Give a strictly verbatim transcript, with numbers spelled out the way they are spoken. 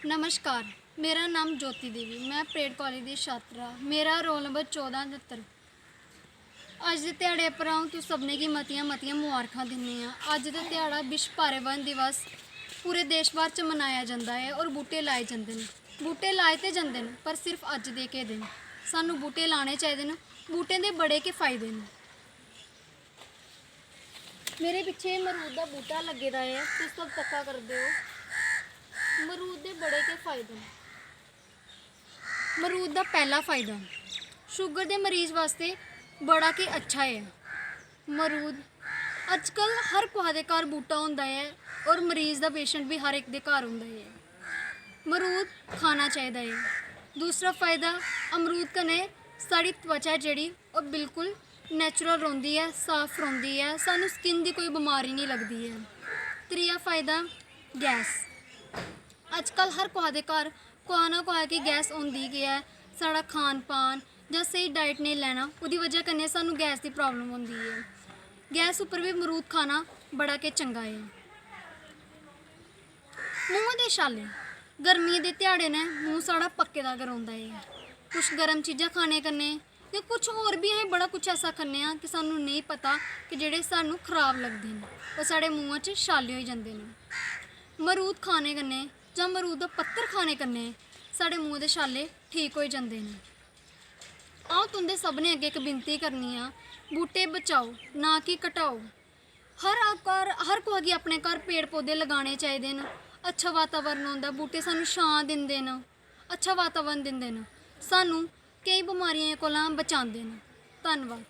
नमस्कार, मेरा नाम ज्योति देवी, मैं परेड कालेज दी छात्रा। मेरा रोल नंबर चौदां नत्तर। अज्ज दे ध्याड़े पर अ'ऊं तुस सभनें गी मतियां मतियां मुबारखां दिन्नी आं। अज्ज दा ध्याड़ा विश्व पर्यावरण दिवस पूरे देश भर च मनाया जंदा ऐ और बूह्टे लाए जंदे न। बूह्टे लाए ते जंदे न, पर सिर्फ अज्ज दे गै दिन। सानूं बूह्टे लाने चाहिदे न। बूह्टें दे बड़े गै फायदे न। मेरे पिच्छे मरूद दा बूह्टा लग्गे दा ऐ, तुस सब तक्का करदे ओ। मरूद दे बड़े गै फायदे न। मरूद दा पैह्ला फायदा, शुगर दे मरीज बास्तै बड़ा गै अच्छा ऐ। मरूद अजकल हर कुसै दे घर बूह्टा होंदा ऐ और मरीज दा पेशेंट बी हर इक दे घर होंदा ऐ। मरूद खाना चाहिदा ऐ। दूसरा फायदा, अमरूद कन्नै साढ़ी त्वचा जेह्ड़ी ओह् बिल्कुल नेचुरल रौंह्दी ऐ, साफ रौंह्दी ऐ, सानूं स्किन दी कोई बमारी निं लगदी ऐ। त्रीया फायदा, गैस। अजकल हर कुसै दे घर कुसै ना कुसै गी गैस होंदी गै ऐ। साढ़ा खान पान जां स्हेई डाइट नेईं लैना, ओह्दी बजह कन्नै सानूं गैस दी प्राब्लम होंदी ऐ। गैस उप्पर बी मरूद खाना बड़ा गै चंगा ऐ। मूंह दे छाले, गर्मियें दे ध्याड़े न, मूंह साढ़ा पक्के दा गै रौंह्दा ऐ। कुछ गर्म चीज़ां खाने कन्नै ते कुछ होर बी असें बड़ा कुछ ऐसा खन्ने आं कि सानूं नेईं पता कि जेह्ड़े सानूं खराब लगदे न, ओह् साढ़े मूंहा च छाले होई जंदे न। मरूद खाने कन्नै जां मरूद दा पत्तर खाने कन्नै साढ़े मूंह दे छाले ठीक होई जंदे न। अ'ऊं तुं'दे सभनें अग्गें इक विनती करनी आं, बूह्टे बचाओ, ना कि घटाओ। हर घर, हर कुसै गी अपने घर पेड़ पौधे लगाने चाहिदे न। अच्छा वातावरण होंदा, बूह्टे सानूं छां दिंदे न, अच्छा वातावरण दिंदे न, सानूं केईं बमारियें कोला बचांदे न। धन्नवाद।